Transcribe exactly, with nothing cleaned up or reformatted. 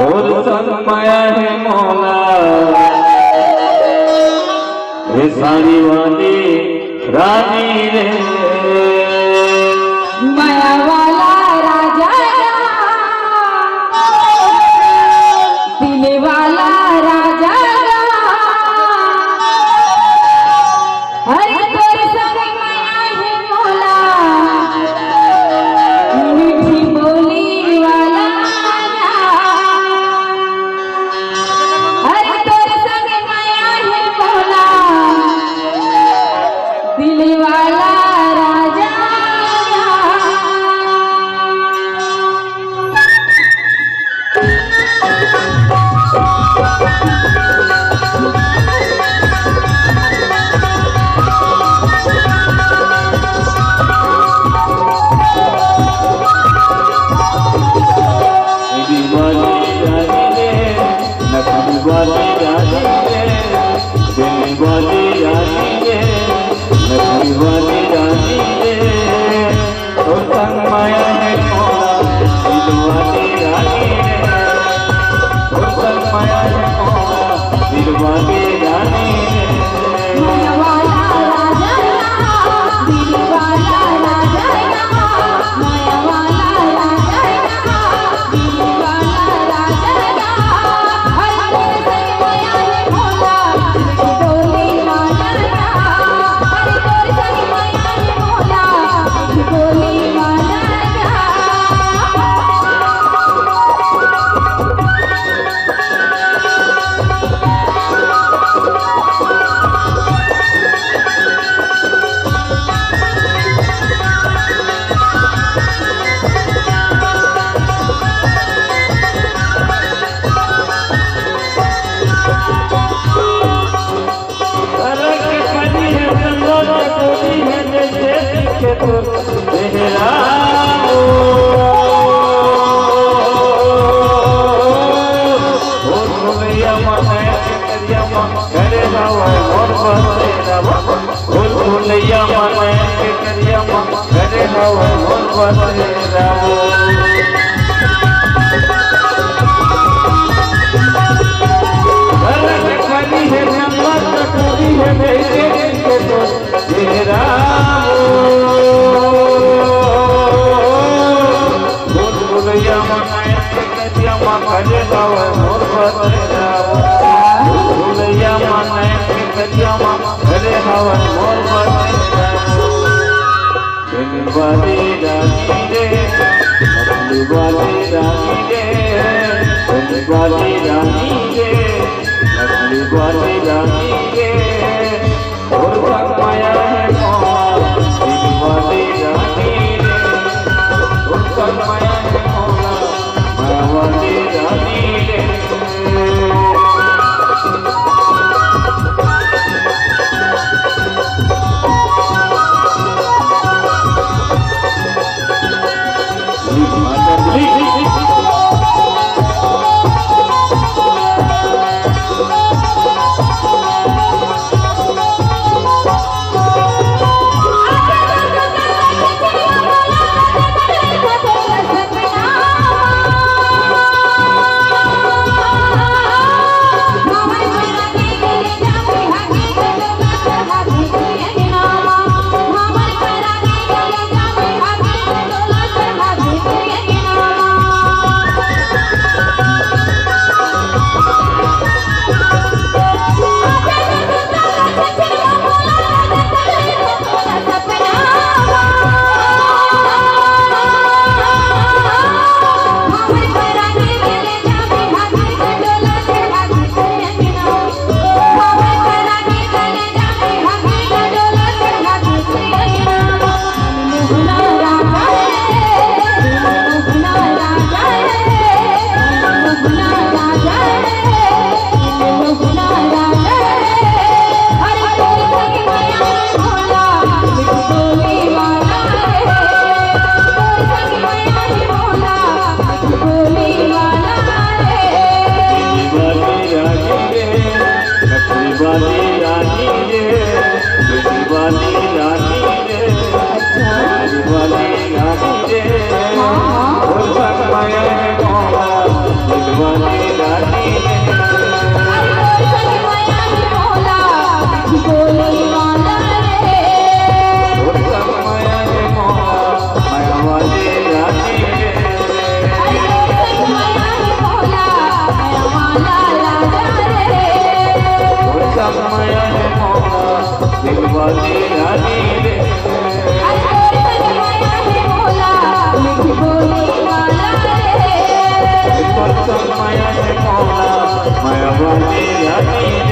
तोर संग मया हे मोला, हे साड़ी वाली रानी रे। मया वाला राजा गा, दिल वाला राजा गा, अरे तोर संग मया हे मोला, मीठी बोली वाला राजा। अरे तोर संग मया हे मोला, दिल वाला राजा। रानी रानी रे। अरे तोर संग माया हे मोला, मीठी बोली वाला रे। तोर संग माया हे मोला, माया वाली रानी रे।